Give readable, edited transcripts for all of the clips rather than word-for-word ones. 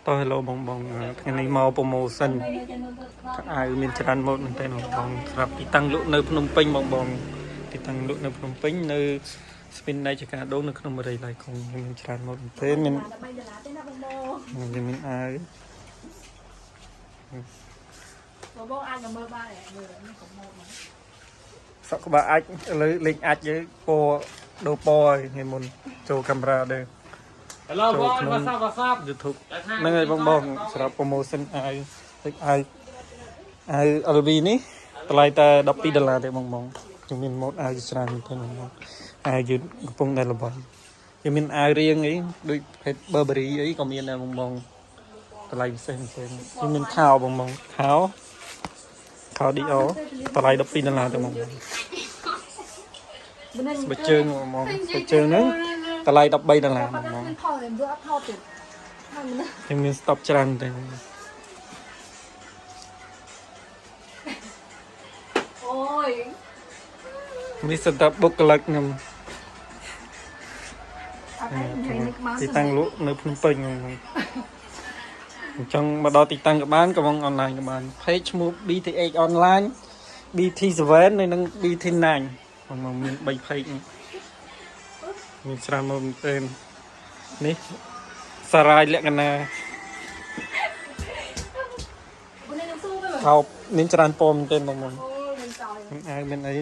តោះ hello បងបងថ្ងៃនេះមក promotion ខោអាវមានច្រើនម៉ូដមែនតើបងបងសម្រាប់ទីតាំងលក់នៅភ្នំពេញបងបងទីតាំងលក់នៅភ្នំពេញនៅស្ពានណៃចកាដូងនៅក្នុងមរីឡៃខុងមានច្រើនម៉ូដមែនតើមាន 13ដុល្លារទេណាបងបង មានអាវ បងបងអាចមកមើលបានមើលនេះកុំម៉ូតមក សក់ក្បាលអាចឥឡូវលេងអាចយើងពណ៌ដូរពណ៌ហើយថ្ងៃមុនចូលកាមេរ៉ាដែរ Hello បង what's up, what's up? YouTube ហ្នឹងហើយបងបងសម្រាប់ promotion អាវដូចអាវអាវ LV នេះតម្លៃតែ12ដុល្លារទេបងបងខ្ញុំមានម៉ូដអាវជាច្រើនមែនទែនបងបងអាវយឺតកំពុងតែល្បីវាមានអាវរៀងអីដូចភេទ Burberry អីក៏មានដែរបងបងតម្លៃពិសេសមែនទែនខ្ញុំមានខោបងបងខោខោ Dior តម្លៃ12ដុល្លារទេបងបងស្បែកជើងបងបងស្បែកជើងហ្នឹងតម្លៃ13ដុល្លារបងបង មានថតតែមើលអត់ថតទៀតហើយមិន ខ្ញុំមាន stop ច្រើនមែនទែនបងបង អូយ នេះសិតតែបុគ្គលិកខ្ញុំ អត់និយាយនេះក្បាល ទីតាំងលក់នៅភ្នំពេញហ្នឹងអញ្ចឹងមកដល់ទីតាំងក៏បានក៏មកអនឡាញក៏បាន page ឈ្មោះ BTH online BT7 ហើយនិង BT9 បងមកមាន3 page នេះមានច្រើនមកមែនទែននេះសារាយលក្ខណៈ បងនេះនឹងស៊ូទៅ ខោមានច្រើនពណ៌មែនទែនបងមក អូយមិនចោល មានអាវមានអី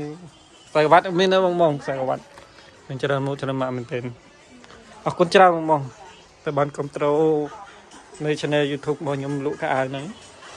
ខ្សែក្រវ៉ាត់មាននៅបងបងខ្សែក្រវ៉ាត់មានច្រើនមកច្រើនម៉ាក់មែនទែនអរគុណច្រើនបងបងតែបានគ្រប់ត្រូលនៅ channel YouTube របស់ខ្ញុំលក់ខោអាវហ្នឹង។